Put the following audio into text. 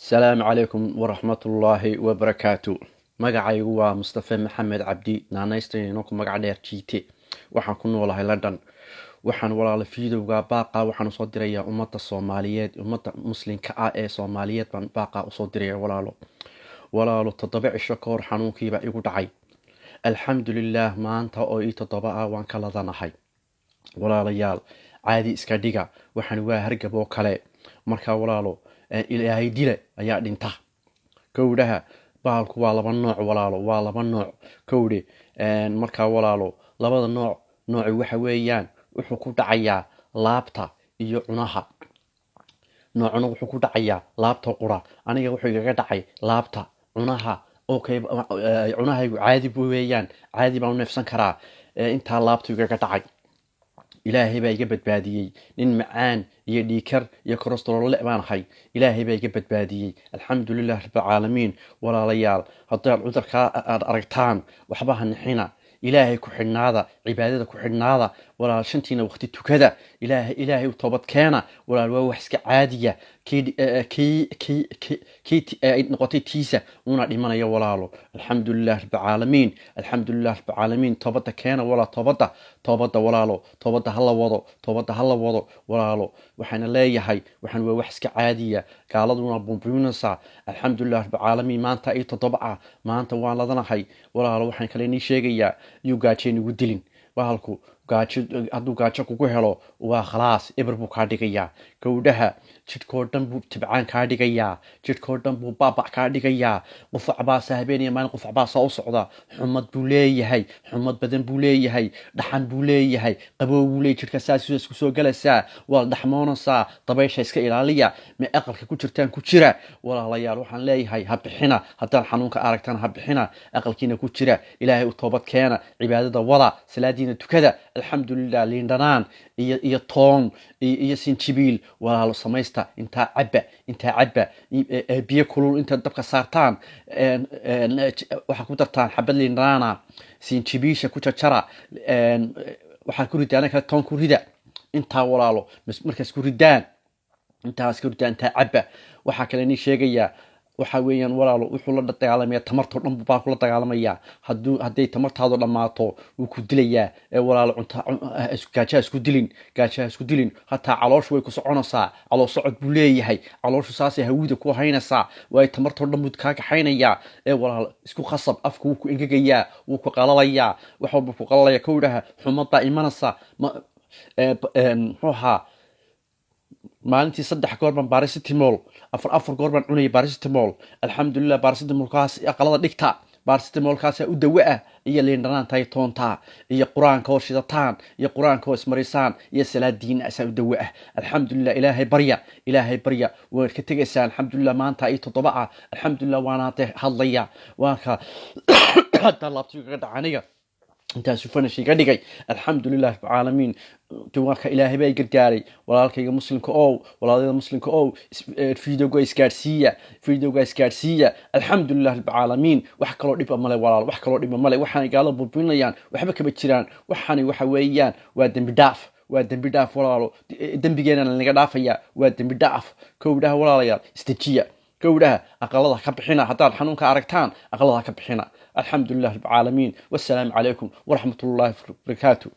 Asalaamu calaykum waraxmatullaahi wabarakaatu. Magacaygu waa Mustafe Maxamed Cabdi, naanaystayno ku magac dheer Jiite. Waxaan ku noolahay London. Waxaan, walaalo, videoga baaqa waxaan usoo dirayaa ummadda Soomaaliyeed, ummadda Muslimka ah ee Soomaaliyeed baan baaqa usoo diraya, walaalo. Walaalo, 7 cisho ka hor xanuunkiibaa igu dhacay. Alxamdulilaah, maanta oo ii 7 ah waan ka ladanahay. Walaalayaal, caadi iska dhiga. Waxaan waa hargab oo kale. Markaa, walaalo, Ilaahay dile ayaa dhinta. Kowdhaha, bahalku waa laba nooc, walaalo, waa laba nooc, kowdhe. Markaa, walaalo, labada nooc, nooci waxa weeyaan wuxuu ku dhacayaa laabta iyo cunaha, noocna wuxuu ku dhacayaa laabta qura. Aniga wuxuu igaga dhacay laabta. Cunaha okay, cunahaygu caadi bu weeyaan, caadi baan u neefsan karaa. Intaa laabtu igaga dhacay, Ilaahay baa iga badbaadiyey. Nin macaan iyo dhiikar iyo cholesterol baan ahay, Ilaahay baa iga badbaadiyey, alxamdulilah rabbilcaalamiin. Walaalayaal, haddaad cudurkaa aad aragtaan, waxba ha nixina. Ilaahay ku xidhnaada, cibaadada ku xidhnaada, walaal. Shantiina waqti tukada, Ilaahay, Ilaahay u toobad keena. Walaal, waa wax iska caadiya. Kii noqotay tiisa una dhimanaya, walaalo. Alxamdulilah rabbilcaalamiin, alxamdulilah rabbilcaalamiin. Toobadda keena, walaal, toobadda, toobadda, walaalo, toobadda hala wado, toobadda hala wado, walaalo. Waxaana leeyahay, waxaan waa wax iska caadiya, gaaladuna buunbuunaysaa. Alxamdulilah rabbilcaalamiin, maanta ii 7 ah, maanta waan ladanahay, walaalo. Waxaan kale nii sheegayaa, yuu gaajeen igu dilin. Bahalku gaajo, hadduu gaajo kugu helo, waa khalaas, eber buu kaa dhigayaa. Gowdhaha, jidhkoo dhan buu tibcaan kaa dhigayaa, jidhkoo dhan buu baabac kaa dhigayaa. Qufac baasa habeen iyo maalin, qufac baasa u socda. Xumad buu leeyahay, xumad badan buu leeyahay, dhaxan buu leeyahay, qabow buu leeyahay. Jidhka saas isku soo galaysaa, waa dhaxmoonaysaa. Dabaysha iska ilaaliya, ma aqalka ku jirtaan ku jira. Walaalayaal, waxaan leeyahay, ha bixina. Haddaan xanuunka aragtaan, ha bixina, aqalkiina ku jira. Ilaahay u toobad keena, cibaadada wada, salaadiina tukada. Alxamdulilah. Liindhanaan iyo toon iyo sinjibiil, walaalo, samaysta. Intaa cabba, intaa cabba. Biyo kulul intaad dabka saartaan, waxaa ku dartaan xabad liindhanaana, sinjibiisha ku jajara, waxaad ku ridaan kale, toon ku rida. Intaa, walaalo, markaas ku ridaan, intaas ku ridaan, intaa cabba. Waxaa kale nii sheegayaa waxa weeyaan, walaalo, wuxuu la dagaalamaya tamartoo dhan baa kula dagaalamayaa. Hadday tamartaadu dhammaato, wuu ku dilayaa. Ee walaalo, cunta gaajaha isku dilin, gaajaha isku dilin. Hataa calooshu way ku soconaysaa, calool socod buu leeyahay. Calooshu saasay hawida ku haynaysaa, waayo tamartoo dhan buu kaa kaxaynayaa. Ee walaalo, isku khasab. Afku wuu ku engegayaa, wuu ku qalalayaa, wax walba ku qalalaya. Kowdhaha, xumad baa imanaysa. Muxuu ahaa, maalintii 3 goor baan paracetamol, afar goor baan cunayay paracetamol. Alxamdulilah, paracetamolkaas aqalada dhigta, paracetamolkaasa u dawo ah, iyo liindhanaanta, toontaa, iyo Qur-aanka oo shidataan, iyo Qur-aanka oo ismarisaan, iyo salaadiina asaa u dawo ah. Alxamdulilah. Ilaahay barya, Ilaahay barya, waad ka tegaysaan. Alxamdulilah, maanta ii 7 ah, alxamdulilah. Waana hadda hadlaya, waan ka haddaa laabtiga kaga dhaca aniga, intaasu finish iga dhigay. Alxamdulilah rabbilcaalamiin. Diwaanka Ilaahay baa i gargaaray. Walaalkayga Muslimka ow, walaalayada Muslimka ow, videoga isgaadhsiiya, videoga isgaadhsiiya. Alxamdulilah rabbilcaalamiin. Wax kaloo dhiba male, walaal, wax kaloo dhiba male. Waxaanay gaalada burbinayaan waxba kama jiraan. Waxaani waxa weeyaan waa dembi dhaaf, waa dembi dhaaf, walaalo. Dembigeena lanaga dhaafaya, waa dembi dhaaf. Kowdhaha, walaalayaal, isdejiya. Gowdhaha, aqalada ka bixina. Haddaad xanuunka aragtaan, aqalada ka bixina. Alxamdulilah rabbilcaalamiin. Wassalaamu calaykum waraxmat ullahi wabarakaatu.